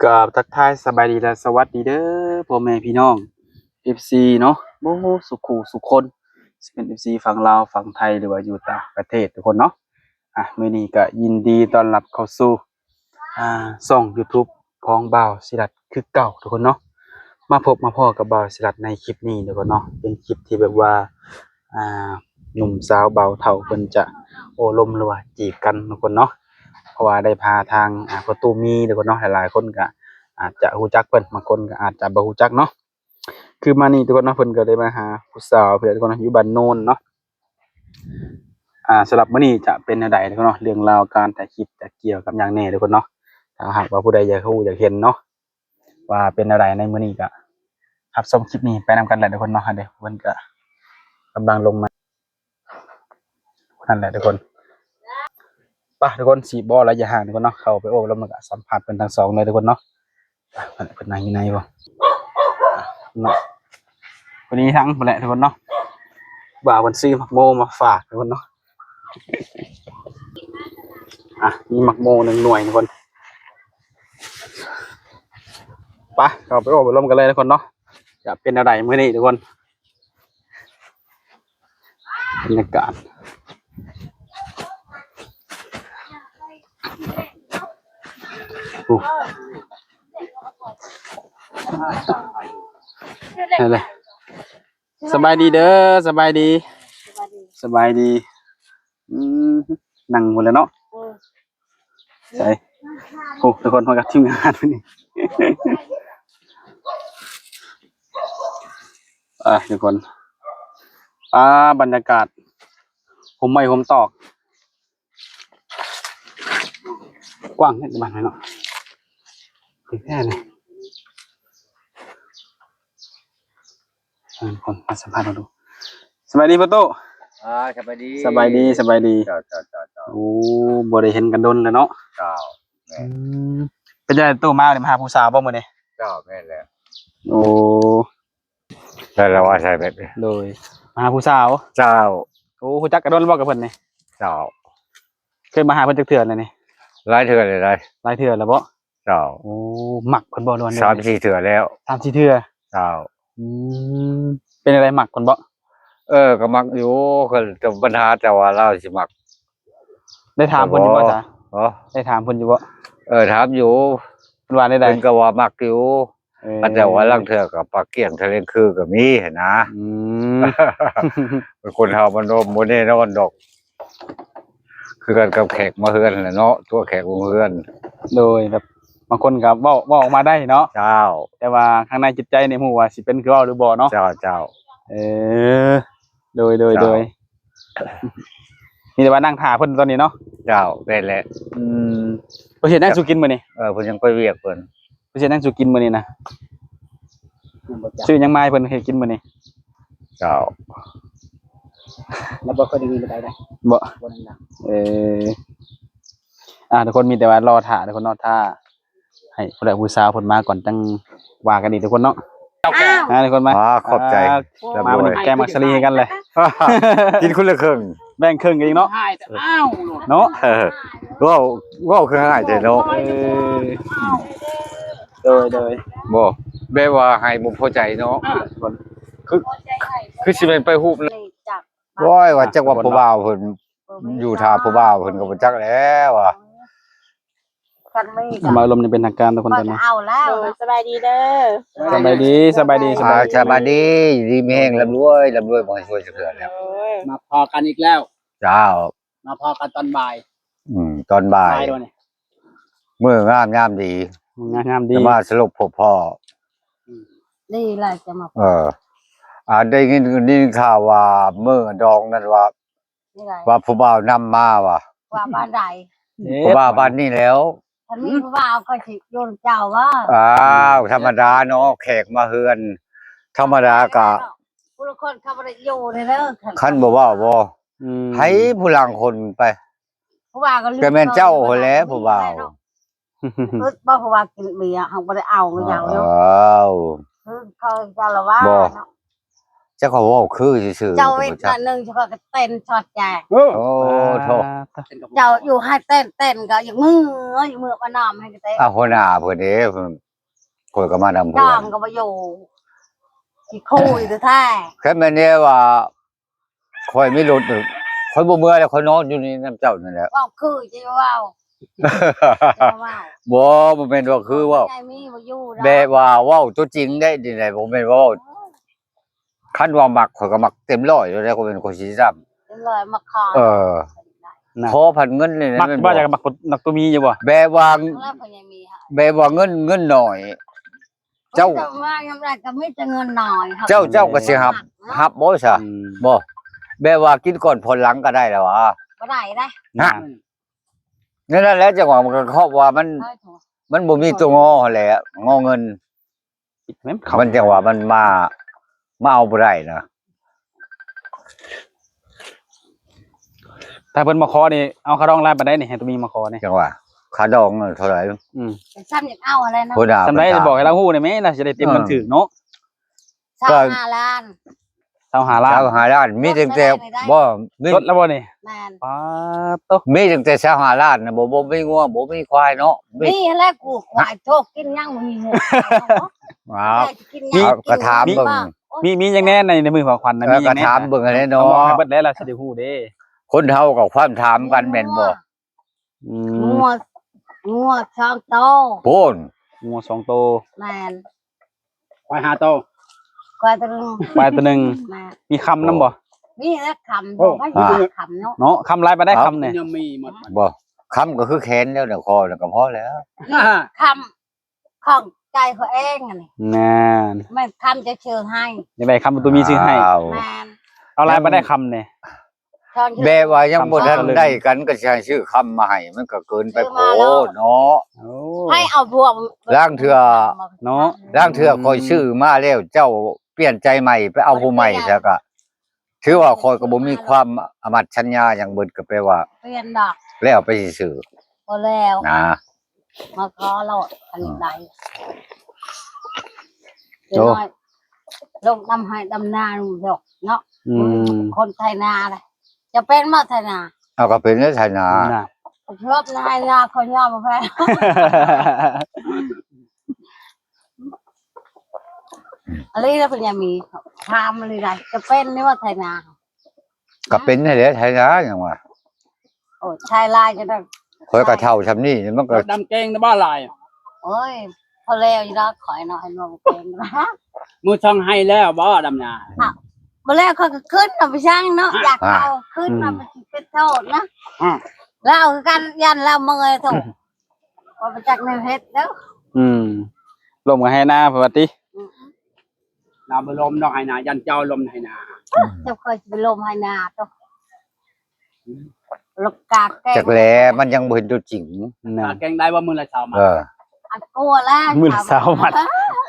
ກາບທັກທາຍສະບາຍດີ ແລະ ສະຫວັດດີເດີ ພໍ່ແມ່ພີ່ນ້ອງ ເອັຟຊີ ເນາະ ໂອ້ ສຸຂູສຸຄົນ ຊິເປັນ ເອັຟຊີ ຝັ່ງລາວ ຝັ່ງໄທ ຫຼືວ່າຢູ່ຕ່າງປະເທດທຸກຄົນເນາະ. ອາ ມື້ນີ້ກະຍິນດີຕ້ອນຮັບເຂົ້າສູ່ ອາ ຊ່ອງ YouTube ຂອງບ່າວສີລັດຄືເກົ່າທຸກຄົນເນາະ. ມາພົບມາພໍ້ກັບບ່າວສີລັດໃນຄລິບນີ້ທຸກຄົນເນາະ ເປັນຄລິບທີ່ແບບວ່າ ອ່າ ໜຸ່ມສາວບ່າວເຖົ້າເພິ່ນຈະໂອ້ລົມ ຫຼືວ່າຈີບກັນທຸກຄົນເນາະ. ເພາະວ່າໄດ້ພາທາງ ອ່າ ພໍ່ຕູ້ມີທຸກຄົນເນາະ ຫຼາຍໆຄົນກະອາດຈະຮູ້ຈັກເພິ່ນ ບາງຄົນກະອາດຈະບໍ່ຮູ້ຈັກເນາະ. ຄືມານີ້ທຸກຄົນເນາະ ເພິ່ນກະໄດ້ມາຫາຜູ້ສາວເພິ່ນທຸກຄົນເນາະ ຢູ່ບ້ານໂນນເນາະ. ອ່າ ສຳລັບມື້ນີ້ຈະເປັນແນວໃດທຸກຄົນເນາະ ເລື່ອງລາວການຖ່າຍຄລິບຈະກ່ຽວກັບຫຍັງແດ່ທຸກຄົນເນາະ. ຖ້າຫາກວ່າຜູ້ໃດຢາກຮູ້ຢາກເຫັນເນາະ ວ່າເປັນແນວໃດໃນມື້ນີ້ ກະຮັບຊົມຄລິບນີ້ໄປນຳກັນແຫຼະທຸກຄົນເນາະ. ອັນເດ ເພິ່ນກະກຳລັງລົງມາ ນັ້ນແຫຼະທຸກຄົນ. ໄປທຸກຄົນ ຊິບໍ່ໄລຍະຫ່າງທຸກຄົນເນາະ ເຂົ້າໄປໂອ້ລົມ ແລ້ວກະສຳພາດເພິ່ນທັງສອງເລີຍທຸກຄົນເນາະ. ເພິ່ນ ເພິ່ນນັ່ງຢູ່ໃນບໍ່ເນາະ ເພິ່ນຢູ່ທາງພຸ້ນແຫຼະທຸກຄົນເນາະ. ບ່າວເພິ່ນຊື້ໝາກໂມມາຝາກທຸກຄົນເນາະ. ອ່ະ ມີໝາກໂມໜຶ່ງໜ່ວຍທຸກຄົນ. ໄປ ເຂົ້າໄປໂອ້ໄປລົມກັນເລີຍທຸກຄົນເນາະ ຈະເປັນແນວໃດມື້ນີ້ທຸກຄົນ. ບັນຍາກາດ ໂອ້ ໄດ້ເລີຍ. ສະບາຍດີເດີ ສະບາຍດີ ສະບາຍດີ ສະບາຍດີ. ອືມ ນັ່ງພຸ້ນແຫຼະເນາະ. ເອີ ໃສ ໂອ້ ທຸກຄົນ ມາກັບທີມງານມື້ນີ້. ອ່າ ທຸກຄົນ ອ່າ ບັນຍາກາດ ຮົ່ມໄມ້ຮົ່ມຕອກ ກວ້າງແທ້ບ້ານເຮົາເນາະ ແທ້ນີ້. ເອີ ຄົນມາສຳພາດເບິ່ງດູ. ສະບາຍດີພໍ່ຕູ້. ອ່າ ສະບາຍດີ ສະບາຍດີ ສະບາຍດີ. ເຈົ້າ ເຈົ້າ ເຈົ້າ ເຈົ້າ. ໂອ້ ບໍ່ໄດ້ເຫັນກັນດົນແລ້ວເນາະ. ເຈົ້າ ແມ່ນ. ອືມ ເປັນຈັ່ງໃດຕູ້ ມານີ້ ມາຫາຜູ້ສາວບໍ່ມື້ນີ້? ເຈົ້າ ແມ່ນແລ້ວ. ໂອ້ ແລ້ວລາວວ່າໃສ່ແບບນີ້ ໂດຍ ມາຫາຜູ້ສາວ. ເຈົ້າ. ໂອ້ ຮູ້ຈັກກັນດົນແລ້ວບໍ່ກັບເພິ່ນນີ້? ເຈົ້າ. ເຄີຍມາຫາເພິ່ນຈັກເທື່ອແລ້ວນີ້? ຫຼາຍເທື່ອແລ້ວ ຫຼາຍເທື່ອແລ້ວບໍ່? ເຈົ້າ. ໂອ້ ມັກເພິ່ນບໍ່ ຫຼືວ່າ ສາມສີ່ເທື່ອແລ້ວ. ສາມສີ່ເທື່ອ. ເຈົ້າ. ອືມ ເປັນຈັ່ງໃດ ມັກເພິ່ນບໍ່? ເອີ ກໍມັກຢູ່ ກໍແຕ່ບັນຫາແຕ່ວ່າລາວຊິມັກ ໄດ້ຖາມເພິ່ນຢູ່ບໍ່ຊະ? ຮະ? ໄດ້ຖາມເພິ່ນຢູ່ບໍ່? ເອີ ຖາມຢູ່. ເພິ່ນວ່າແນວໃດ? ເພິ່ນກໍວ່າມັກຢູ່. ເອີ ແຕ່ວ່າລາງເທື່ອກໍປາກກ້ຽງທະແຫຼງຄືກໍມີຫັ້ນນະ. ອືມ ຄົນເຮົາມັນບໍ່ແນ່ນອນດອກ. ຄືກັນກັບແຂກມາເຮືອນຫັ້ນແຫຼະເນາະ ຕົວະແຂກລົງເຮືອນ. ໂດຍ ແບບບາງຄົນກໍເວົ້າ ເວົ້າອອກມາໄດ້ເນາະ. ເຈົ້າ. ແຕ່ວ່າຂ້າງໃນຈິດໃຈນີ້ ບໍ່ຮູ້ວ່າຊິເປັນຄືເວົ້າຫຼືບໍ່ເນາະ. ເຈົ້າ ເຈົ້າ. ເອີ ໂດຍ ໂດຍ ເຈົ້າ ໂດຍ. ມີແຕ່ວ່ານັ່ງຖ້າເພິ່ນຕອນນີ້ເນາະ. ເຈົ້າ ແມ່ນແຫຼະ. ອືມ ເພິ່ນເຮັດຫຍັງສູ່ກິນມື້ນີ້? ເອີ ເພິ່ນຍັງໄປວຽກເພິ່ນ. ເພິ່ນເຮັດຫຍັງສູ່ກິນມື້ນີ້ນະ? ຊື້ຫຍັງມາໃຫ້ເພິ່ນເຮັດກິນມື້ນີ້? ເຈົ້າ. ແລ້ວບໍ່ເຄີຍໄດ້ຍິນປານໃດນະ ບໍ່ ບໍ່ດັງໆ. ເອີ ອ່າ ທຸກຄົນມີແຕ່ວ່າລໍຖ້າທຸກຄົນເນາະ ຖ້າໃຫ້ຜູ້ໃດຜູ້ສາວເພິ່ນມາກ່ອນ ຈັ່ງວ່າກັນອີກທຸກຄົນເນາະ. ອ່າ ທຸກຄົນມາ ອ່າ ຂອບໃຈ. ອ່າ ມາມື້ນີ້ແກງໝາກສາລີໃຫ້ກັນເລີຍ ກິນຄົນລະເຄິ່ງ ແບ່ງເຄິ່ງກັນອີກເນາະ. ເນາະ ເອີ ເວົ້າ ເວົ້າຄືຮ້າຍແທ້ເນາະ. ເອີ ໂດຍ ໂດຍ. ບໍ່ ແບບວ່າໃຫ້ບໍ່ພໍໃຈເນາະ. ຄື ຄືຊິແມ່ນໄປຮູບ ໂອ້ຍ ວ່າຈັກວ່າຜູ້ບ່າວເພິ່ນຢູ່ຖ້າຜູ້ບ່າວເພິ່ນກໍບໍ່ຈັກແລ້ວວ່າ. ຄັນມີ ມາລົມຢ່າງເປັນທາງການທຸກຄົນຕອນນີ້. ເອົາແລ້ວ ໂດຍ ສະບາຍດີເດີ. ສະບາຍດີ ສະບາຍດີ ສະບາຍດີ ອ່າ ສະບາຍດີ. ຢູ່ດີມີແຮງ ລ່ຳລວຍ ລ່ຳລວຍ ບໍ່ໃຫ້ຊ່ວຍເທື່ອແລ້ວ. ໂອ້ຍ ມາພໍ້ກັນອີກແລ້ວ. ເຈົ້າ. ມາພໍ້ກັນຕອນບ່າຍ. ອືມ ຕອນບ່າຍ ມື້ງາມຍາມດີ ງາມຍາມດີ ຈະມາສະຫຼຸບພົບພໍ້. ອືມ ດີຫຼາຍຈະມາ ເອີ ອ່າ ໄດ້ຍິນ ໄດ້ຍິນຂ່າວວ່າມື້ດອງນັ້ນວ່າ ວ່າຜູ້ບ່າວນຳມາວ່າ ວ່າບ້ານໃດ? ຜູ້ບ່າວບ້ານນີ້ແລ້ວ. ຄັນມີຜູ້ບ່າວຂ້ອຍຊິຢູ່ນຳເຈົ້າວ່າ. ອ້າວ ທຳມະດາເນາະ ແຂກມາເຮືອນ ທຳມະດາກະ ຜູ້ລາງຄົນເຂົາບໍ່ໄດ້ຢູ່ເດີ. ຄັນບໍ່ເວົ້າບໍ່ ໃຫ້ຜູ້ລາງຄົນໄປ ຜູ້ບ່າວກໍແມ່ນເຈົ້າຫັ້ນແຫຼະ ຜູ້ບ່າວ. ອຶດບໍ່ ເພາະວ່າກິນເບຍ ເຮົາບໍ່ໄດ້ເອົາ ເອົາ ຄືເຂົາເຈົ້າລະວ່າ ບໍ່ ເນາະ. ຈັກເຂົາເວົ້າຄືຊື່ໆ ເຈົ້າເຮັດອັນໜຶ່ງ ເຈົ້າກໍເຕັ້ນຊອດແຈກ. ໂອ້ ໂອ້ໂທ້ ເຈົ້າຢູ່ໃຫ້ເຕັ້ນ ເຕັ້ນກໍຢາກເມືອ ຢາກເມືອມານຳໃຫ້ກະເຕະ. ອ່າ ຫົວໜ້າເພິ່ນເດ້ ຂ້ອຍກໍມານຳເພິ່ນ ຈ້າງກໍບໍ່ຢູ່ ຂີ້ຄຸຍແທ້ໆ. ຄັນແມ່ນແນວວ່າຂ້ອຍມີລົດ ຂ້ອຍບໍ່ເມືອແລ້ວ ຂ້ອຍນອນຢູ່ນີ້ນຳເຈົ້ານີ້ແຫຼະ. ເວົ້າຄືຈະເວົ້າ ຈະເວົ້າ ບໍ່ ບໍ່ແມ່ນວ່າຄືເວົ້າ ແບບວ່າເວົ້າຕົວຈິງໄດ໋ນີ້ນະ ບໍ່ແມ່ນເວົ້າ ຄັນວ່າມັກ ຂ້ອຍກໍມັກເຕັມຮ້ອຍຢູ່ແລ້ວ ຂ້ອຍເປັນຄົນຊິຊ້ຳ ເຕັມຮ້ອຍມັກຂໍ. ເອີ ນະ ຂໍພັນເງິນນີ້ນະ ມັກ ແມ່ນບໍ່ ຢາກມັກ ມັກຕົວມີຢູ່ບໍ່? ແບບວ່າ ແບບວ່າເງິນ ເງິນໜ້ອຍ ເຈົ້າ ເຈົ້າມາຍາມໃດກໍມີແຕ່ເງິນໜ້ອຍ ເຈົ້າ ເຈົ້າກໍຊິຮັບ ຮັບບໍ່ຊະ? ອືມ ບໍ່ ແບບວ່າກິນກ່ອນຜ່ອນຫຼັງກໍໄດ້ແລ້ວຫວາ? ບໍ່ໄດ້ເດ້ ນະ ນັ້ນແຫຼະ ຈັ່ງວ່າມັນກໍເພາະວ່າມັນ ມັນບໍ່ມີຕົວງໍຫັ້ນແຫຼະ ງໍເງິນ ມັນຈັ່ງວ່າມັນມາ ມາເອົາບໍ່ໄດ້ນະ. ຖ້າເພິ່ນມາຂໍນີ້ ເອົາຄ່າດອງຫຼາຍປານໃດນີ້ ໃຫ້ຕົວມີມາຂໍນີ້? ຈັ່ງວ່າຄ່າດອງເທົ່າໃດ? ອືມ ຊ່ຳຢາກເອົາຫັ້ນແຫຼະເນາະ ຜູ້ດາ ຊ່ຳໃດ ເພິ່ນຖາມ ບອກໃຫ້ລາວຮູ້ໄດ້ແມ ລາວຊິໄດ້ເຕັມ ເອີ ບັນທຶກເນາະ. ຊາວຫ້າລ້ານ ຊາວຫ້າລ້ານ ມີຕັ້ງແຕ່ ບໍ່ ລົດແລ້ວບໍ່ນີ້? ແມ່ນ ປາດໂທ້ ມີຕັ້ງແຕ່ຊາວຫ້າລ້ານນະ ບໍ່ ບໍ່ມີງົວ ບໍ່ມີຄວາຍເນາະ. ມີ ມີຫັ້ນແຫຼະ ກູຄວາຍໂທກກິນຫຍັງ ບໍ່ມີງົວ. ອ້າວ ໄດ້ກິນຫຍັງ ກໍຖາມເບິ່ງ ມີ ມີຫຍັງແດ່ໃນ ໃນມືຂອງຂວັນນະ? ເອີ ມີຫຍັງແດ່? ກໍຖາມເບິ່ງຫັ້ນແຫຼະເນາະ ເຮົາບໍ່ໃຫ້ເບິດແລ້ວ ລາວຊິໄດ້ຮູ້ເດ້. ຄົນເຮົາກໍຄວາມຖາມກັນແມ່ນບໍ່? ອືມ ງົວ ງົວສອງໂຕ ໂພນ ງົວສອງໂຕ ແມ່ນ ຄວາຍຫ້າໂຕ ຄວາຍໂຕໜຶ່ງ ຄວາຍໂຕໜຶ່ງ ແມ່ນ ມີຄຳນຳບໍ່? ມີແລ້ວຄຳ ໂອ້ ບໍ່ໃຫ້ຄຳເນາະ ເນາະ ຄຳຫຼາຍປານໃດຄຳນີ້? ຍັງມີໝົດ ບໍ່ ຄຳກໍຄືແຂນແລ້ວ ແລ້ວຄໍແລ້ວກໍພໍແລ້ວ ຄຳ ຂອງໃຈເຂົາເອງອັນນີ້ ນັ້ນ ແມ່ນຄຳຈະຊື້ໃຫ້ ຢາກໄດ້ຄຳຕົວມີຊື້ໃຫ້ ອ້າວ ແມ່ນ ເອົາຫຼາຍປານໃດຄຳນີ້? ແບບວ່າຍັງບໍ່ທັນໄດ້ກັນກໍຊິໃຫ້ຊື້ຄຳມາໃຫ້ ມັນກໍເກີນໄປໂພດເນາະ. ໃຫ້ເອົາພວກ ລາງເທື່ອເນາະ ລາງເທື່ອຂ້ອຍຊື້ມາແລ້ວ ເຈົ້າປ່ຽນໃຈໃໝ່ ໄປເອົາຜູ້ໃໝ່ຊະ ກໍຖືວ່າຂ້ອຍກໍບໍ່ມີຄວາມອາມັດສັນຍາຫຍັງເບິດ ກໍແປວ່າ ປ່ຽນດອກ ແລ້ວໄປຊື່ໆ ບໍ່ແລ້ວນະ. ມາຂໍໂລດ ອັນໃດ ໂອ້ ນ້ອຍ ລົງດຳໄຮ່ດຳນາ ເນາະ ອືມ ຄົນໄຖນາລະ ຈະເປັນບໍ່ໄຖນາ? ເອົາ ກໍເປັນໄຖນານະ ລບໃນໄຮ່ນາ ເຂົາຍອມບໍ່ແພ້ ອາລີລະ ເພິ່ນຍັງມີ ຖາມອາລີໄດ ຈະເປັນນີ້ວ່າໄຖນາ? ກໍເປັນຫັ້ນແຫຼະ ໄຖນາຫຍັງວະ ໂອ້ ໃຊ້ຫຼາຍຈະໄດ້ ຂ້ອຍກໍເຖົ້າຊ່ຳນີ້ ມັນກໍ ດຳເກັ່ງນະບໍ່ຫຼາຍ ໂອ້ຍ ພໍແລ້ວຢູ່ດອກ ຂ້ອຍເນາະ ໃຫ້ນ້ອງເກັ່ງ ມື້ຊ່ອງໄຮ່ແລ້ວບໍ່ດຳນາ? ບໍ່ແລ້ວ ຂ້ອຍກໍຂຶ້ນເອົາໄປຊ່າງເນາະ ຢາກເອົາຂຶ້ນເອົາໄປເປັນໂທດນະ ລາວຄືກັນ ຢ້ານລາວເມື່ອຍໂທດ ຂ້ອຍບໍ່ຈັກແນວເຮັດເດີ້ ອືມ ລົມກັບໄຮ່ນາພຸ້ນວ່າຕິ ອືມ ລາວບໍ່ລົມດອກໄຮ່ນາ ຢ້ານເຈົ້າລົມໄຮ່ນາ ເຈົ້າຄ່ອຍຊິໄປລົມໄຮ່ນາຕົວະ ລັກກາແກງ ຈັກແລ ມັນຍັງບໍ່ເຫັນຕົວຈິງ ນະ ກາແກງໄດ້ບໍ່ມື້ລະຊາວມັດ? ເອີ ອັນກົວແລ້ວ ມື້ລະຊາວມັດ ເອີ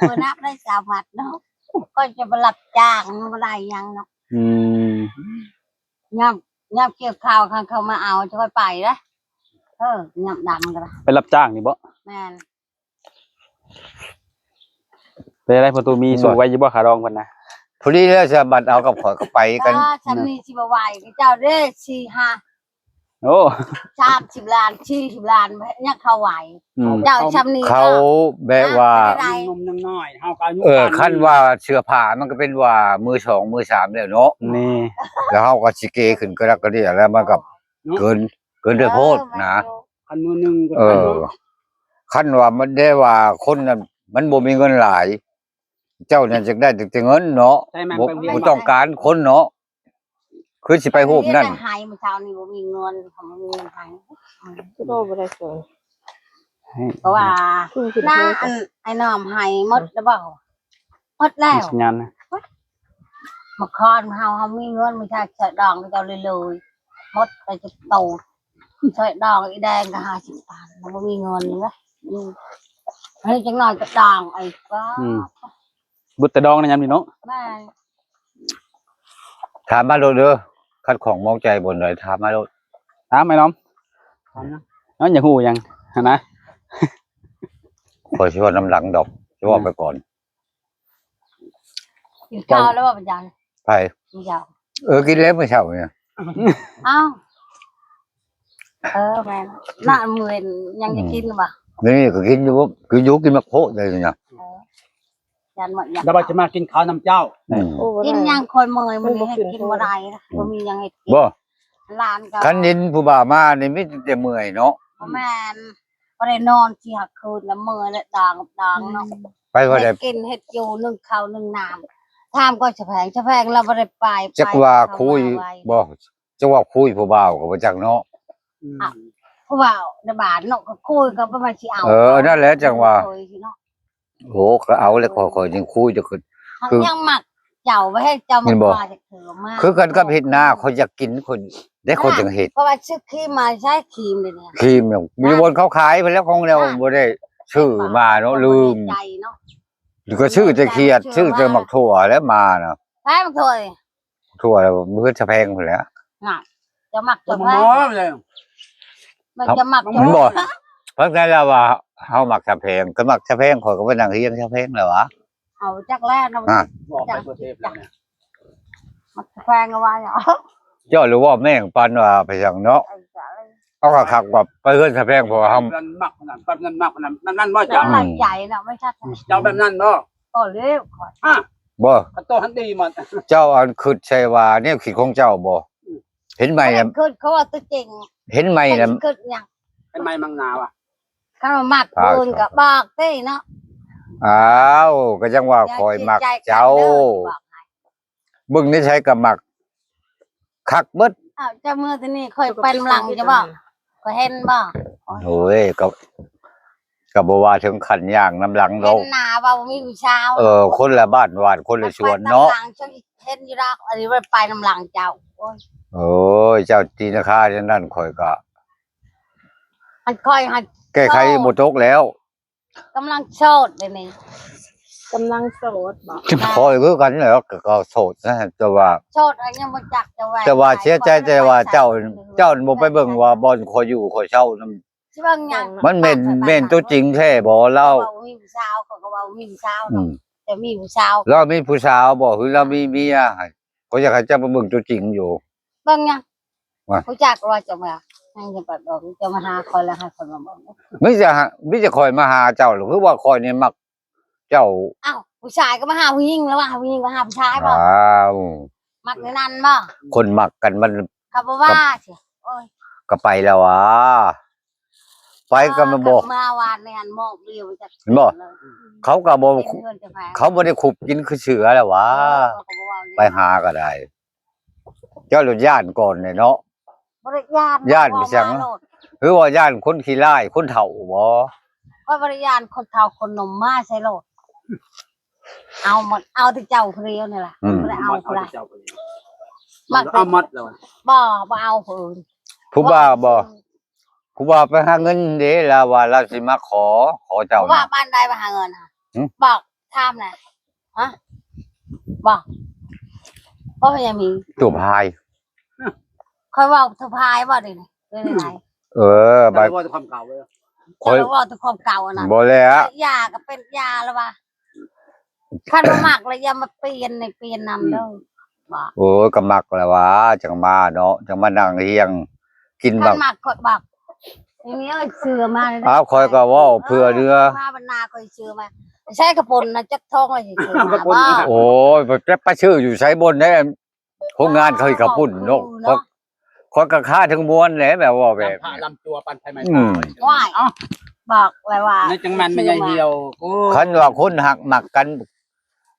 ບໍ່ນັບໄດ້ຊາວມັດເນາະ ຂ້ອຍຈະໄປຮັບຈ້າງບໍ່ໄດ້ຫຍັງເນາະ ອືມ ຍາມ ຍາມກ່ຽວຂ້າວ ຄັນເຂົາມາເອົາ ຈະຄ່ອຍໄປເດ້ ເອີ ຍາມດຳກໍໄດ້ ໄປຮັບຈ້າງນີ້ບໍ່? ແມ່ນ ເປັນໃດພໍ່ຕູ້ມີ ສູ້ໄຫວຢູ່ບໍ່ ຄ່າດອງເພິ່ນນະ? ພໍດີແລ້ວ ສາມາດເອົາກັບຂ້ອຍກໍໄປກັນ ເອີ ຊ່ຳນີ້ຊິບໍ່ໄຫວ ເຈົ້າເດ້ ສີ່ຫ້າ ໂອ້ ສາມສິບລ້ານ ສີ່ສິບລ້ານ ຍັງເຂົາໄຫວ ອືມ ເຈົ້າຊ່ຳນີ້ ເຂົາແບບວ່າ ຫາໄດ້ ໜຸ່ມຍັງນ້ອຍ ເຮົາກໍອາຍຸ ເອີ ປານນີ້ ຄັນວ່າເສື້ອຜ້າມັນກໍເປັນວ່າມືສອງມືສາມແລ້ວເນາະ ນີ້ ແລ້ວເຮົາກໍຊິເກຂຶ້ນກະດັກກະເດຍ ແລ້ວມັນກໍ ເນາະ ເກີນ ເກີນໄດ້ໂພດນະ ເອີ ແມ່ນຢູ່ ຄັນມື້ໜຶ່ງກໍ ເອີ ຄັນວ່າມັນໄດ້ວ່າຄົນນັ້ນມັນບໍ່ມີເງິນຫຼາຍ ເຈົ້ານັ້ນຢາກໄດ້ແຕ່ເງິນເນາະ ບໍ່ ບໍ່ຕ້ອງການຄົນເນາະ ຄືຊິໄປຮູບນັ້ນ ໄຮ່ມື້ເຊົ້ານີ້ບໍ່ມີເງິນ ເຂົາບໍ່ມີເງິນໃຫ້ ໂຕບໍ່ໄດ້ເກີນ ເພາະວ່າ ນາ ອັນ ໄອ້ນ້ອມໃຫ້ໝົດແລ້ວບໍ່? ໝົດແລ້ວ ສັນຍານນະ ມາຄອນເຮົາ ເຮົາມີເງິນ ມີແຕ່ຊ່ອຍດອງເຈົ້າເລີຍໆ ໝົດໄປຈັກໂຕ ຊ່ອຍດອງອີແດງກໍຫ້າສິບພັນ ບໍ່ມີເງິນເດ້ ອືມ ເຮີ້ຍ ຈັກໜ້ອຍກໍດອງໄອ້ ອືມ ບຸດແຕ່ດອງນະຍາມນີ້ເນາະ ແມ່ນ ຖາມມາໂລດເດີ ຂັດຂ້ອງໝອງໃຈບ່ອນໃດ ຖາມມາໂລດ ຖາມໄອ້ນ້ອມ ຖາມນະ ນ້ອງຢາກຮູ້ຫຍັງຫັ້ນນະ ຂ້ອຍຊິເວົ້ານຳຫຼັງດອກ ຊິເວົ້າໄປກ່ອນ ກິນເຂົ້າແລ້ວບໍ່ ອາຈານ? ໃຜ? ເຈົ້າ. ເອີ ກິນແລ້ວມື້ເຊົ້ານີ້. ອ້າວ ເອີ ແມ່ນ. ນະ ມື້ເວັນຍັງຈະກິນບໍ່? ອືມ ນີ້ກໍກິນຢູ່ ກິນຢູ່ ກິນໝາກໂພດໄດ້ນີ້ນະ. ເອີ ຢ້ານໝົດ ຢ້ານ ແລ້ວວ່າຈະມາກິນເຂົ້ານຳເຈົ້າ. ອືມ ໂອ້ ບໍ່ໄດ້ ກິນຫຍັງ ຂ້ອຍເມື່ອຍ ມັນບໍ່ ມື້ນີ້ເຮັດກິນບໍ່ໄດ້ນະ. ອືມ ບໍ່ມີຫຍັງເຮັດກິນ. ບໍ່ ຫຼານກໍ ຄັນເຫັນຜູ້ບ່າວມານີ້ມີແຕ່ເມື່ອຍເນາະ. ບໍ່ແມ່ນ ບໍ່ໄດ້ນອນສີ່ຫ້າຄືນລະ ເມື່ອຍລະ ດາງດາງເນາະ. ອືມ ໄປບໍ່ໄດ້ ເຮັດກິນເຮັດຢູ່ ໜຶ້ງເຂົ້າໜຶ້ງນ້ຳ. ຖາມກໍສະແພງ ສະແພງລາວບໍ່ໄດ້ໄປ ຈັກວ່າຄຸຍບໍ່ ຈັກວ່າຄຸຍຜູ້ບ່າວກໍບໍ່ຈັກເນາະ. ອືມ ຜູ້ບ່າວໃນບ້ານເນາະ ກໍຄຸຍກໍປະມານຊິເອົາ. ເອີ ນັ້ນແຫຼະ ຈັ່ງວ່າ ໂອ້ ກໍເອົາແລ້ວ ຂ້ອຍ ຂ້ອຍຍັງຄຸຍຢູ່ ຄືຍັງມັກເຈົ້າ ບໍ່ໃຫ້ເຈົ້າມາ ຄືກັນກັບເຮັດນາ ຂ້ອຍຢາກກິນ ຂ້ອຍໄດ້ ຂ້ອຍຈັ່ງເຮັດ. ເພາະວ່າຊື້ຄຣີມມາໃຊ້ ຄຣີມດຽວນີ້ ຄຣີມຢູ່ບ່ອນເຂົາຂາຍພຸ້ນແຫຼະ ຂອງແນວບໍ່ໄດ້ຊື້ມາເນາະ ລືມ. ກໍຊື້ແຕ່ຂຽດ ຊື້ແຕ່ໝາກຖົ່ວແຫຼະມານະ. ໃຜມັກຖົ່ວ? ຖົ່ວເຮືອນສະແພງພຸ້ນແຫຼະ. ນະ ຈະມັກຈະແພງ ມັນຈະມັກ ມັນບໍ່ ເພາະນັ້ນລະວ່າເຮົາມັກສະແພງ ກໍມັກສະແພງ ຂ້ອຍກໍໄປນັ່ງຮຽງສະແພງແລ້ວຫວາ. ເອົາຈັກແລ້ວນະ ອາ ມັກສະແພງວ່າ ເຈົ້າຫຼືວ່າແມ່ງປານວ່າໄປຫຍັງເນາະ. ເອົາຄັກໆ ວ່າໄປເຮືອນສະແພງ ເພາະວ່າເຮົາມັກນັ້ນ ປັບນັ້ນມັກນັ້ນ ນັ້ນບໍ່ເຈົ້າ? ໃຈນະ ບໍ່ຊັດ ເຈົ້າແບບນັ້ນບໍ່? ບໍ່ເລີຍຂ້ອຍ ອາ ບໍ່ ໂຕຫັ້ນດີໝົດ. ເຈົ້າອັນຄິດໃສ່ວ່າແນວຄິດຂອງເຈົ້າບໍ່? ອືມ ເຫັນໃໝ່ ຄິດເຂົາວ່າຕົວຈິງ ເຫັນໃໝ່ລະ ຄິດຫຍັງ ເຫັນໃໝ່ມັງນາວ່າ ຄັນວ່າມັກຜູ້ອື່ນກໍບອກຕິເນາະ. ອ້າວ ກໍຈັ່ງວ່າຂ້ອຍມັກເຈົ້າ ເບິ່ງນິໄສກໍມັກ ຄັກເບິດ. ອ້າວ ເຈົ້າເມືອແຕ່ນີ້ ຂ້ອຍໄປນຳຫຼັງເຈົ້າບໍ່? ຂ້ອຍເຫັນບໍ່? ໂອ້ຍ ກໍ ກໍບໍ່ວ່າເຖິງຂັ້ນຍ່າງນຳຫຼັງດອກ ເຫັນໜ້າວ່າບໍ່ມີຜູ້ສາວ. ເອີ ຄົນລະບ້ານ ບ້ານຄົນລະສວນເນາະ. ເຫັນຢູ່ດອກ ອັນນີ້ໄປນຳຫຼັງເຈົ້າ. ໂອ້ຍ ໂອ້ຍ ເຈົ້າຕີນາຄາຈັ່ງນັ້ນ ຂ້ອຍກໍ ອັນຂ້ອຍຫັ້ນແກ້ໄຂບໍ່ຕົກແລ້ວ. ກຳລັງໂສດເດນີ້ ກຳລັງໂສດບໍ? ຂ້ອຍຄືກັນແຫຼະ ກໍ ກໍໂສດນະ ແຕ່ວ່າໂສດ ຍັງບໍ່ຈັກ ແຕ່ວ່າ ແຕ່ວ່າເສຍໃຈ ແຕ່ວ່າເຈົ້າ ເຈົ້າບໍ່ໄປເບິ່ງວ່າບ່ອນຂ້ອຍຢູ່ຂ້ອຍເຊົານຳ ຊິເບິ່ງຫຍັງ ມັນແມ່ນ ແມ່ນຕົວຈິງແທ້ບໍ່ລາວ? ເວົ້າມີຜູ້ສາວ ເຂົາກໍເວົ້າມີຜູ້ສາວ ອືມ ແຕ່ມີຜູ້ສາວ ລາວມີຜູ້ສາວບໍ່ ຫຼືລາວມີເມຍ? ຂ້ອຍຢາກໃຫ້ເຈົ້າໄປເບິ່ງຕົວຈິງຢູ່. ເບິ່ງຫຍັງ? ວ່າ ຮູ້ຈັກວ່າເຈົ້າມາ ຍັງຈະໄປບອກ ເຈົ້າມາຫາຂ້ອຍແລ້ວໃຫ້ຂ້ອຍມາເບິ່ງ. ມີແຕ່ ມີແຕ່ຂ້ອຍມາຫາເຈົ້າ ຫຼືວ່າຂ້ອຍນີ້ມັກເຈົ້າ? ອ້າວ ຜູ້ຊາຍກໍມາຫາຜູ້ຍິງແລ້ວວ່າ ຜູ້ຍິງມາຫາຜູ້ຊາຍບໍ? ອ້າວ ມັກແນວນັ້ນບໍ? ຄົນມັກກັນມັນ ກໍບໍ່ວ່າຊິ ໂອ້ຍ ກໍໄປແລ້ວຫວາ. ໄປກໍມາບອກ ເມື່ອວານນີ້ຫັ້ນ ໝອກດຽວຈັກ ເຫັນບໍ່? ເຂົາກໍບໍ່ ເຂົາບໍ່ໄດ້ຂຸບກິນຄືເສືອແລ້ວຫວາ. ເອີ ເຂົາກໍບໍ່ເວົ້າ ໄປຫາກໍໄດ້ ເຈົ້າໂລດຢ້ານກ່ອນແຫຼະເນາະ. ບໍ່ໄດ້ຢ້ານ ຢ້ານໄປຫຍັງ? ຫຼືວ່າຢ້ານຄົນຂີ້ລ້າຍ ຄົນເຖົ້າບໍ? ຂ້ອຍບໍ່ໄດ້ຢ້ານຄົນເຖົ້າຄົນໜຸ່ມ ມາໃສ່ໂລດ ເອົາໝົດ ເອົາແຕ່ເຈົ້າຜູ້ດຽວນີ້ລະ ອືມ ບໍ່ໄດ້ເອົາຜູ້ໃດ ເອົາໝົດແລ້ວ ບໍ່ ບໍ່ເອົາຜູ້ອື່ນ ຜູ້ບ່າວບໍ? ຜູ້ບ່າວໄປຫາເງິນເດ້ ລາວວ່າລາວຊິມາຂໍ ຂໍເຈົ້າ ຜູ້ບ່າວບ້ານໃດໄປຫາເງິນ? ຫຶ? ບອກ ຖາມນະ ຮະ? ບອກ ບໍ່ເປັນຫຍັງມີ ຕົວພາຍ ຂ້ອຍເວົ້າຕົວພາຍບໍ່ເດນີ້ ເປັນຈັ່ງໃດ? ເອີ ບາດ ເຈົ້າເວົ້າແຕ່ຄວາມເກົ່າເລີຍ ຂ້ອຍເວົ້າແຕ່ຄວາມເກົ່າອັນນັ້ນ ບໍ່ແລ້ວ ຢາກໍເປັນຢາລະວ່າ ຄັນບໍ່ມັກລະຢ່າມາປ່ຽນໃນປ່ຽນນຳເດີ ອືມ ບໍ່ ໂອ້ຍ ກໍມັກລະຫວາ ຈັ່ງມາເນາະ ຈັ່ງມານັ່ງຮຽງກິນ ຄັນບັກ ມັກຂ້ອຍບັກ ນີ້ເອີຍ ເສືອມາເດີ ອ້າວ ຂ້ອຍກໍເວົ້າເພື່ອເຫຼືອ ມາບັນນາຂ້ອຍເສືອມາ ໃຊ້ກະປົນນະ ຈັກທ້ອງລະຊິເສືອມາ ກະປົນ ບໍ່ ໂອ້ຍ ໄປ ໄປຊື້ຢູ່ໃສບ່ອນໃດ? ໂຮງງານເຂົາເຮັດເຂົ້າປຸ້ນເນາະ ເນາະ ຂ້ອຍກໍຄາເຖິງມ່ວນແຫຼະ ແບບວ່າແບບ ລຳພະລຳຕົວປານໄຜໄໝ້ ອືມ ຕາຍ ວ້າຍ ເອົ້າ ບອກແລ້ວວ່າ ໃນຈັງແມ່ນແມ່ໃຫຍ່ຫ່ຽວ ໂອ້ຍ ຄັນວ່າຄົນຮັກມັກກັນ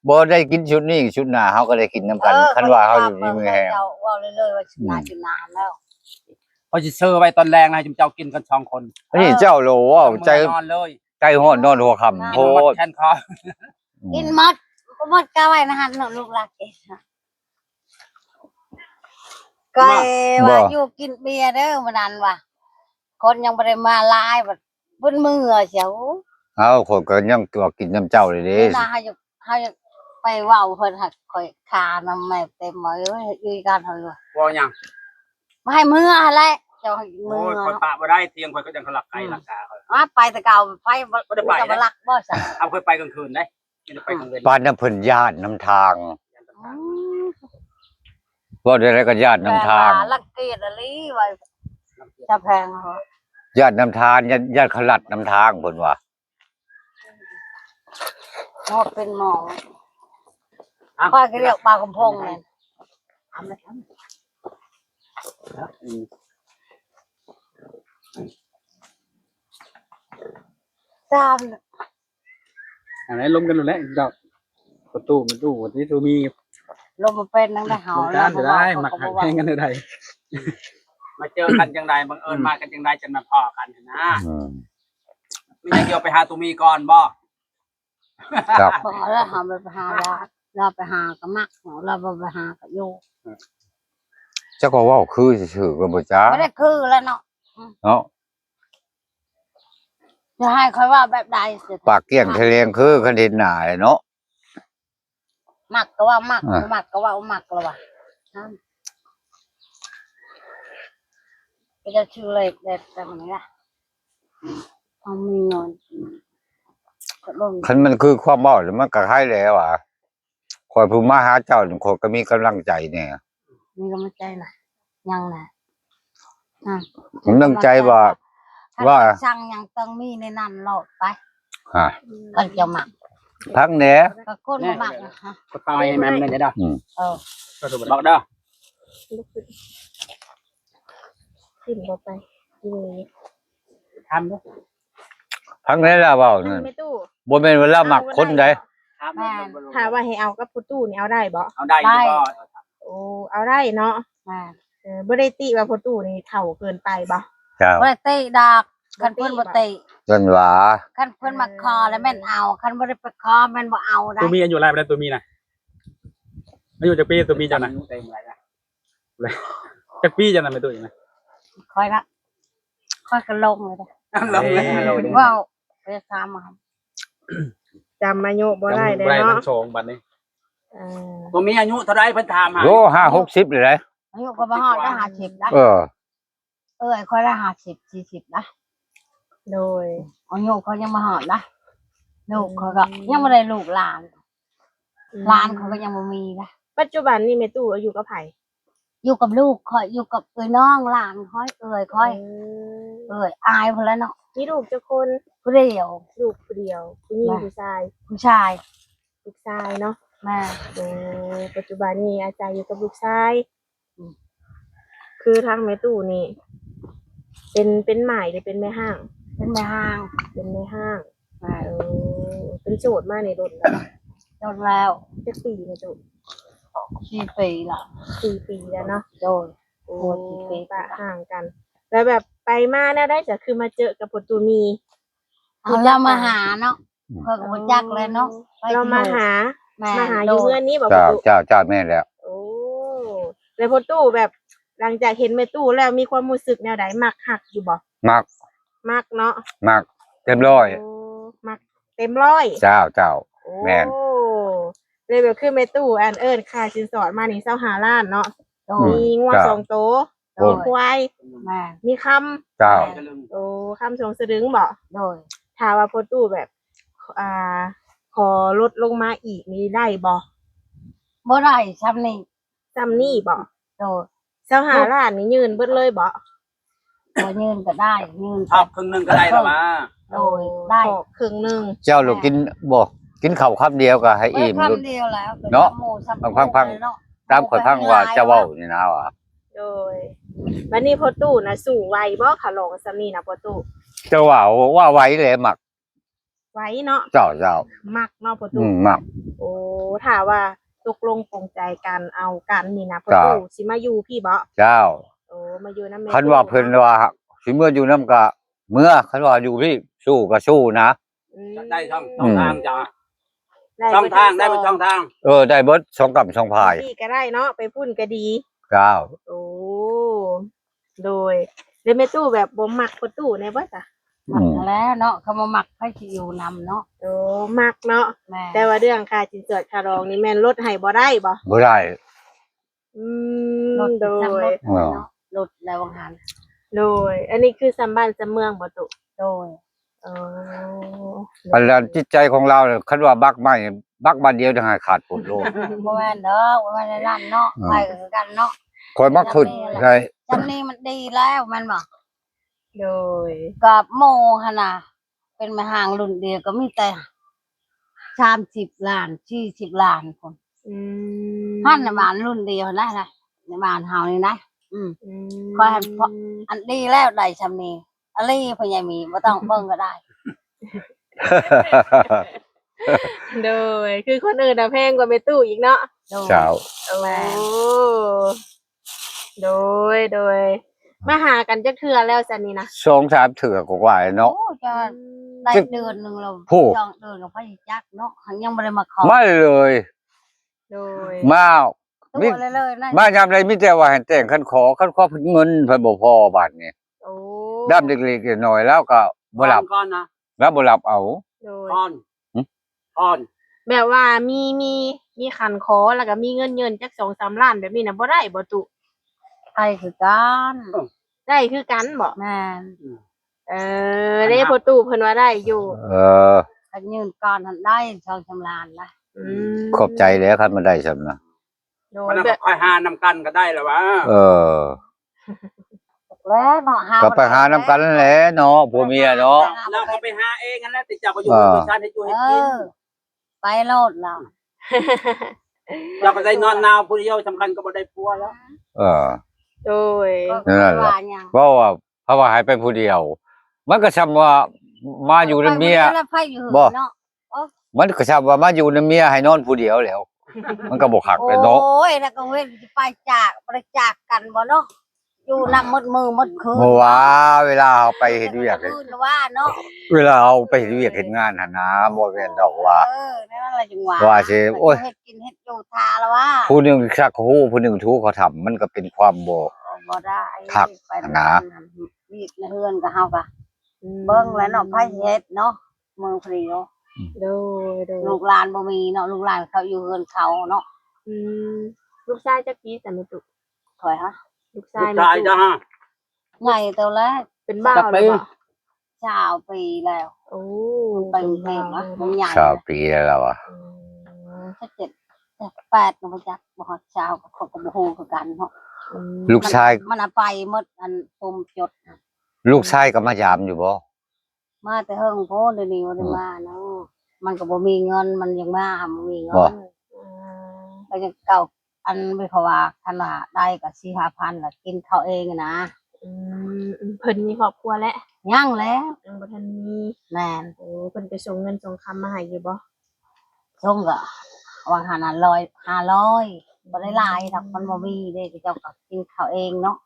ບໍ່ໄດ້ກິນຊຸດນີ້ຊຸດໜ້າ ເຮົາກໍໄດ້ກິນນຳກັນ ເອີ ຄັນວ່າເຮົາຢູ່ດີມີແຮງ ເຈົ້າເວົ້າເລີຍໆວ່າຊຸດໜ້າ ອືມ ຊຸດໜ້າແລ້ວ ຂ້ອຍຊິເຊີໄວ້ຕອນແລງໃຫ້ຊຸມເຈົ້າກິນກັນສອງຄົນ ນີ້ເຈົ້າໂລເວົ້າໃຈ ໃຈຮ້ອນນອນຫົວຄ່ຳໂພດ ແຂນຄອ ອືມ ກິນໝົດ ບໍ່ໝົດກໍໄວ້ນະຫັ້ນເນາະ ລູກຫຼານເອງ ກໍວ່າຢູ່ກິນເບຍເດີມື້ນັ້ນວ່າ ຄົນຍັງບໍ່ໄດ້ມາຫຼາຍ ບັດເພິ່ນເມືອຊະ. ເອົ້າ ຂ້ອຍກໍຍັງຕົວະກິນນຳເຈົ້າເດ້ ເຮົາຢາກ ເຮົາຢາກໄປເວົ້າເພິ່ນ ຫາກຂ້ອຍຄານຳແມ່ເຕັມເອີຍ ຢູ່ກັນເຮົາຢູ່ ເວົ້າຫຍັງ? ບໍ່ໃຫ້ເມືອຫັ້ນແຫຼະ ເຈົ້າໃຫ້ເມືອ. ໂອ້ຍ ຂ້ອຍປະບໍ່ໄດ້ ທຽງຂ້ອຍກໍຍັງລັກໄກ່ ອືມ ລັກກາຂ້ອຍ ອາ ໄປແຕ່ເກົ່າ ໄປບໍ່ ບໍ່ໄດ້ໄປ ກໍບໍ່ລັກບໍ່ຊະ ເອົາ ຂ້ອຍໄປກາງຄືນເດ້ ໄປກາງເວັນ ປານນັ້ນເພິ່ນຢ້ານນຳທາງ ອືມ ເວົ້າແນວໃດກໍຢ້ານນຳທາງ ແປວ່າລັງກຽດອີ່ຫຼີວ່າ ຈະແພງເນາະ ຢ້ານນຳທາງ ຢ້ານ ຢ້ານເຂົາລັດນຳທາງເພິ່ນວ່າ ເນາະ ເປັນໝໍ ຂ້ອຍກໍລຽກປາກຳພົງແມ່ນ ຕາມ ອັນນັ້ນລົມກັນໂລດແຫຼະເຈົ້າ ປະຕູ ປະຕູ ປະຕູມີ ລົມບໍ່ເປັນນຳໄດເຮົາ ລົມກັນ ລາວບໍ່ເອົາ ມັກ ເຂົາກໍບໍ່ວ່າ ຮັກແພງກັນແນວໃດ ມາເຈີກັນຈັ່ງໃດ ບັງເອີນ ອືມ ມາກັນຈັ່ງໃດ ຈັ່ງມາພໍ້ກັນຫັ້ນນະ ອືມ ມີຫຍັງດຽວໄປຫາຕູມີກ່ອນບໍ່? ຈັກ ບໍ່ ລາວຫາໄປຫາລາວ ລາວໄປຫາກໍມັກ ລາວບໍ່ໄປຫາກໍຢູ່ ຈັກວ່າເວົ້າຄືຊື່ໆກໍບໍ່ຈັກ ບໍ່ໄດ້ຄືແລ້ວເນາະ ເນາະ ຈະໃຫ້ຂ້ອຍເວົ້າແບບໃດ? ປາກກ້ຽງແຖລງຄືຄັນເຫັນໜ້າເນາະ ມັກກໍເວົ້າມັກ ອ່າ ບໍ່ມັກກໍເວົ້າມັກລະວ່າ ກໍຈະຊື່ເລີຍແບບ ແບບນີ້ລະ ເຮົາມີເງິນ ຄັນມັນຄືຄວາມເວົ້ານີ້ ມັນກໍໃຄແລ້ວວ່າ ຂ້ອຍຜູ້ມາຫາເຈົ້ານີ້ ຂ້ອຍກໍມີກຳລັງໃຈແດ່ ມີກຳລັງໃຈນະ ຍັງນະ ອືມ ກຳລັງໃຈວ່າ ວ່າ ສັ່ງຫຍັງຕ້ອງມີໃນນັ້ນໂລດໄປ ຮະ ຄັນເຈົ້າມັກ ພັກແດ່ ກໍຄົນບໍ່ມັກນະ ກໍເອົາໃຫ້ແມ່ນແມ່ນເດີ ອືມ ເອີ ບັກເດີ ຂຶ້ນບໍ່ໄປ ຢູ່ ຖາມດູ ພັກແດ່ລາວເວົ້ານັ້ນ ແມ່ຕູ້ ບໍ່ແມ່ນວ່າລາວມັກຄົນໃດ ຖາມ ແມ່ນ ຖ້າວ່າໃຫ້ເອົາກັບພໍ່ຕູ້ນີ້ເອົາໄດ້ບໍ່? ເອົາໄດ້ຢູ່ບໍ່? ໂອ້ ເອົາໄດ້ເນາະ ແມ່ນ ເອີ ບໍ່ໄດ້ຕິວ່າພໍ່ຕູ້ນີ້ເຖົ້າເກີນໄປບໍ່? ເຈົ້າ ບໍ່ໄດ້ຕິດອກ ຄັນເພິ່ນບໍ່ຕິ ເພິ່ນວ່າ ຄັນເພິ່ນມາຂໍແລ້ວແມ່ນເອົາ ຄັນບໍ່ໄດ້ໄປຂໍແມ່ນບໍ່ເອົາໄດ໋ ຕູ້ມີອາຍຸຫຼາຍປານໃດ? ຕູ້ມີນະ ອາຍຸຈັກປີ? ຕູ້ມີເຈົ້ານະ ຈັກປີເຈົ້ານະ ແມ່ຕູ້ນະ? ຂ້ອຍລະ ຂ້ອຍກໍຫຼົງເລີຍເດ້ ຫຼົງເລີຍ ເວົ້າໄປຖາມເອົາ ຈຳອາຍຸບໍ່ໄດ້ເດ້ເນາະ ບໍ່ໄດ້ທັງສອງບັດນີ້ ເອີ ບໍ່ມີອາຍຸເທົ່າໃດເພິ່ນຖາມຫາ ໂອ້ ຫ້າຫົກສິບນີ້ແຫຼະ ອາຍຸກໍບໍ່ຮອດໄດ້ຫ້າສິບນະ ເອີ ເອື້ອຍຂ້ອຍລະຫ້າສິບ ສີ່ສິບນະ ໂດຍ ອາຍຸຂ້ອຍຍັງບໍ່ຮອດນະ ລູກຂ້ອຍກໍ ອືມ ຍັງບໍ່ໄດ້ລູກຫຼານ ອືມ ຫຼານຂ້ອຍກໍຍັງບໍ່ມີນະ ປັດຈຸບັນນີ້ແມ່ຕູ້ຢູ່ກັບໃຜ? ຢູ່ກັບລູກຂ້ອຍ ຢູ່ກັບເອື້ອຍນ້ອງຫຼານຂ້ອຍ ເອື້ອຍຂ້ອຍ ເອີ ເອື້ອຍອ້າຍພຸ້ນແຫຼະເນາະ ມີລູກຈັກຄົນ? ຜູ້ດຽວ ລູກຜູ້ດຽວ ຜູ້ຍິງ ແມ່ນ ຜູ້ຊາຍ? ຜູ້ຊາຍ ລູກຊາຍເນາະ ແມ່ນ ໂອ້ ປັດຈຸບັນນີ້ອາໄສຢູ່ກັບລູກຊາຍ ອືມ ຄືທາງແມ່ຕູ້ນີ້ ເປັນ ເປັນໝ້າຍ ຫຼື ເປັນແມ່ຮ້າງ? ເປັນແມ່ຮ້າງ ເປັນແມ່ຮ້າງ ແມ່ນ ເອີ ເປັນໂສດມານີ້ດົນແລ້ວບໍ່? ດົນແລ້ວ ຈັກປີແມ່ຕູ້? ສີ່ປີລະ ສີ່ປີແລ້ວເນາະ ໂດຍ ໂອ້ ສີ່ປີ ປະຫ່າງກັນ ແລ້ວແບບໄປມາແນວໃດ ຈະຄືມາເຈີກັບພໍ່ຕູ້ມີ? ເອົາ ລາວມາຫາເນາະ ອືມ ຂ້ອຍກໍບໍ່ຈັກແຫຼະເນາະ ລາວມາຫາ ແມ່ນ ມາຫາຢູ່ເຮືອນນີ້ບໍ່? ເຈົ້າ ພໍ່ຕູ້ ເຈົ້າ ເຈົ້າ ແມ່ນແລ້ວ ໂອ້ ແລ້ວພໍ່ຕູ້ແບບ ຫຼັງຈາກເຫັນແມ່ຕູ້ແລ້ວ ມີຄວາມຮູ້ສຶກແນວໃດ? ມັກຮັກຢູ່ບໍ່? ມັກ ມັກເນາະ ມັກເຕັມຮ້ອຍ ໂອ້ ມັກເຕັມຮ້ອຍ ເຈົ້າ ເຈົ້າ ໂອ້ ແມ່ນ ເລີຍແບບຄືແມ່ຕູ້ ອັນ ເອີ້ນຄ່າສິນສອດມານີ້ ຊາວຫ້າລ້ານເນາະ ໂດຍ ມີງົວ ເຈົ້າ ສອງໂຕ ໂດຍ ຄວາຍ ແມ່ນ ມີຄຳ ເຈົ້າ ແມ່ນ ໂອ້ ຄຳສອງສະດຶງບໍ່? ໂດຍ ຖ້າວ່າພໍ່ຕູ້ແບບ ອ່າ ຂໍລົດລົງມາອີກນີ້ໄດ້ບໍ່? ບໍ່ໄດ້ ຊ່ຳນີ້ ຊ່ຳນີ້ບໍ່? ໂດຍ ຊາວຫ້າລ້ານນີ້ຍື່ນເບິດເລີຍບໍ່? ບໍ່ຍື່ນກໍໄດ້ ຍື່ນທອກເຄິ່ງໜຶ່ງກໍໄດ້ລະຫວາ? ໂດຍ ໄດ້ທອກເຄິ່ງໜຶ່ງ ເຈົ້າລະກິນບໍ່? ກິນເຂົ້າຄຳດຽວກໍໃຫ້ອີ່ມ ເບິດຄຳດຽວແລ້ວ ເນາະ ເນາະ ຟັງໆ ຕາມຂ້ອຍຟັງວ່າເຈົ້າເວົ້ານີ້ນະວ່າ ໂດຍ ບັດນີ້ພໍ່ຕູ້ນະສູ້ໄຫວບໍ່? ຂ້າລອງຊ່ຳນີ້ນະພໍ່ຕູ້ ເຈົ້າວ່າ ວ່າໄຫວແຫຼະ ມັກ ໄຫວເນາະ ເຈົ້າ ເຈົ້າ ມັກເນາະພໍ່ຕູ້ ອືມ ມັກ ໂອ້ ຖ້າວ່າຕົກລົງປົງໃຈກັນເອົາກັນນີ້ນະ ພໍ່ຕູ້ຊິມາຢູ່ພີ້ບໍ່? ເຈົ້າ ໂອ້ ມາຢູ່ນຳແມ່ ຄັນວ່າເພິ່ນວ່າຊິເມືອຢູ່ນຳກະເມືອ ຄັນວ່າຢູ່ພີ້ສູ້ກະສູ້ນະ ອືມ ໄດ້ຊ່ອງ ອືມ ຊ່ອງທາງ ໄດ້ເບິດຊ່ອງທາງ ໄດ້ເບິດຊ່ອງທາງ ເອີ ໄດ້ເບິດສອງກ້ຳສອງພາຍ ໄປພີ້ກະໄດ້ເນາະ ໄປພຸ້ນກະດີ ເຈົ້າ ໂອ້ ໂດຍ ແລ້ວແມ່ຕູ້ແບບບໍ່ມັກພໍ່ຕູ້ແດ່ບໍ່ຊະ? ອືມ ມັກຫັ້ນແຫຼະເນາະ ຄັນບໍ່ມັກໃຜຊິຢູ່ນຳເນາະ ໂອ້ ມັກເນາະ ແມ່ນ ແຕ່ວ່າເລື່ອງຄ່າສິນສອດຄ່າດອງນີ້ແມ່ນລົດໃຫ້ບໍ່ໄດ້ບໍ່? ບໍ່ໄດ້ ອືມ ລົດ ໂດຍ ລົດແລ້ວວ່າງຫັ້ນ ໂດຍ ອັນນີ້ຄືຊ່ຳບ້ານຊ່ຳເມືອງບໍ່ຕູ້? ໂດຍ ເອີ ອັນນັ້ນຈິດໃຈຂອງລາວ ຄັນວ່າບັກໄມ້ ບັກບາດດຽວຈັ່ງໃຫ້ຂາດໂພດໂລ. ບໍ່ແມ່ນດອກ ບໍ່ແມ່ນແນວນັ້ນເນາະ ອ່າ ໃຜກໍຄືກັນເນາະ. ຂ້ອຍມາຄິດໃສ່ ຈຳນີ້ມັນດີແລ້ວແມ່ນບໍ່? ໂດຍ ກັບໝູ່ຫັ້ນນະ ເປັນແມ່ຮ້າງລຸ້ນດຽວກໍມີແຕ່ສາມສິບລ້ານ ສີ່ສິບລ້ານພຸ້ນ. ອືມ ຫັ້ນນະ ບ້ານລຸ້ນດຽວນະ ໃນບ້ານເຮົານີ້ນະ. ອືມ ອືມ ຂ້ອຍຫັ້ນ ອັນດີແລ້ວໄດ້ຊ່ຳນີ້ ອາລີ ພໍ່ໃຫຍ່ມີ ບໍ່ຕ້ອງເບິ່ງກໍໄດ້. ໂດຍ ຄືຄົນອື່ນນະແພງກວ່າແມ່ຕູ້ອີກເນາະ. ໂດຍ ເຈົ້າ ໂອ້ ແມ່ນ ໂດຍ ໂດຍ ມາຫາກັນຈັກເທື່ອແລ້ວຊັ້ນນີ້ນະ? ສອງສາມເທື່ອກວ່າໆແຫຼະເນາະ. ໂອ້ ຈະ ອືມ ໄດ້ເດືອນໜຶ່ງແລ້ວ ໂອ້ ສອງເດືອນກໍບໍ່ຈັກເນາະ ຍັງບໍ່ໄດ້ມາຂໍ ມາເລີຍ. ໂດຍ ມາ ມາຍາມໃດມີແຕ່ວ່າໃຫ້ແຕ່ງ ຄັນຂໍ ຄັນຂໍເງິນເພິ່ນບໍ່ພໍບາດນີ້. ໂອ້ ດຳເລັກໆນ້ອຍໆ ລາວກໍບໍ່ຮັບ ກ່ອນນະ ລາວບໍ່ຮັບເອົາ. ໂດຍ ກ່ອນ ຫຶ ກ່ອນ ແບບວ່າມີ ມີ ມີຄັນຂໍ ແລ້ວກໍມີເງິນເຍີນຈັກສອງສາມລ້ານແບບນີ້ນະ ບໍ່ໄດ້ບໍ່ຕຸ? ໄດ້ຄືກັນ. ເອີ ໄດ້ຄືກັນບໍ? ແມ່ນ. ອືມ ເອີ ອັນ ເດ້ ພໍ່ຕູ້ເພິ່ນວ່າໄດ້ຢູ່. ເອີ ຄັນຍື່ນກ່ອນຫັ້ນໄດ້ສອງສາມລ້ານນະ. ອືມ ຂອບໃຈແຫຼະ ຄັນມັນໄດ້ຊ່ຳນະ. ໂດຍ ແບບ ຂ້ອຍຫານຳກັນກໍໄດ້ລະຫວາ. ເອີ ແລ້ວເນາະ ຫາ ກໍໄປຫານຳກັນແຫຼະເນາະ ຜົວເມຍເນາະ. ເຈົ້າກໍໄປຫາເອງຫັ້ນແຫຼະ ແຕ່ເຈົ້າກໍຢູ່ ເອີ ເຮືອນຢູ່ຊານ ເຮັດຢູ່ເຮັດກິນ. ເອີ ໄປໂລດລະ ເຈົ້າກໍໄດ້ນອນໜາວຜູ້ດຽວ ສຳຄັນກໍບໍ່ໄດ້ຜົວແລ້ວ. ເອີ ໂດຍ ນັ້ນແຫຼະ ເວົ້າວ່າ ເພາະວ່າໃຫ້ໄປຜູ້ດຽວ ມັນກໍຊ່ຳວ່າມາຢູ່ນຳເມຍ ບໍ່ ມັນກໍຊ່ຳວ່າມາຢູ່ນຳເມຍໃຫ້ນອນຜູ້ດຽວແລ້ວ ມັນກໍບໍ່ຄັກແລ້ວເນາະ. ໂອ້ຍ ແລ້ວກໍເຫັນຊິໄປຈາກ ບໍ່ໄດ້ຈາກກັນບໍ່ເນາະ ຢູ່ນຳໝົດມື້ໝົດຄືນ. ບໍ່ວ່າ ເວລາເຮົາໄປເຮັດວຽກ ຄືນວ່າເນາະ ເວລາເຮົາໄປເຮັດວຽກເຮັດງານຫັ້ນນະ ບໍ່ແມ່ນດອກວ່າ ເອີ ນັ້ນລະຈັ່ງວ່າ ວ່າຊິ ໂອ້ຍ ເຮັດກິນເຮັດຢູ່ທ່າລະວ່າ ຜູ້ໜຶ່ງຊັກຮູ້ ຜູ້ໜຶ່ງຖູເຂົ້າຖ້ຳ ມັນກໍເປັນຄວາມບໍ່ ບໍ່ໄດ້ ຄັກ ໄປນຳກັນນະ. ວຽກໃນເຮືອນກໍເຮົາກໍ ອືມ ເບິ່ງແຫຼະເນາະ ໃຜເຮັດເນາະ ເມືອງພະເນາະ. ໂດຍ ໂດຍ ລູກຫຼານບໍ່ມີເນາະ ລູກຫຼານເຂົາຢູ່ເຮືອນເຂົາເນາະ. ອືມ ລູກຊາຍຈັກປີຊັ້ນແມ່ຕູ້? ຂ້ອຍຫະ? ລູກຊາຍ ລູກຊາຍເຈົ້າຫະ? ໃຫຍ່ໂຕແລ້ວ ເປັນບ່າວແລ້ວບໍ່? ຊາວປີແລ້ວ. ໂອ້ ໄປເມືອງເທບນະ ມັນໃຫຍ່ ຊາວປີແລ້ວລາວອະ. ອືມ ສິບເຈັດ ສິບແປດ ບໍ່ຈັກ ບໍ່ຮອດຊາວ ຂ້ອຍກໍບໍ່ຮູ້ຄືກັນເນາະ. ອືມ ລູກຊາຍ ມັນ ມັນເອົາໄປໝົດ ອັນ ປົມຈົດ. ລູກຊາຍກໍມາຢາມຢູ່ບໍ່? ມາແຕ່ເຫິງໂພດ ດຽວນີ້ບໍ່ໄດ້ມາເນາະ. ອືມ ມັນກໍບໍ່ມີເງິນ ມັນຍັງມາ ບໍ່ມີເງິນ. ບໍ່ ອືມ ກໍຍັງເກົ່າ ອັນ ເພາະວ່າຄັນວ່າໄດ້ກໍສີ່ຫ້າພັນ ລະກິນເຂົ້າເອງນະ. ອືມ ເພິ່ນມີຄອບຄົວແລ້ວ? ຍັງແຫຼະ ຍັງບໍ່ທັນມີ. ແມ່ນ. ໂອ້ ເພິ່ນໄປສົ່ງເງິນສົ່ງຄຳມາໃຫ້ຢູ່ບໍ່? ສົ່ງກໍຫວ່າງຫັ້ນນະ ຮ້ອຍ ຫ້າຮ້ອຍ ບໍ່ໄດ້ຫຼາຍດອກ ມັນບໍ່ມີເດ້ ເຂົາເຈົ້າກໍກິນເຂົ້າເອງເນາະ.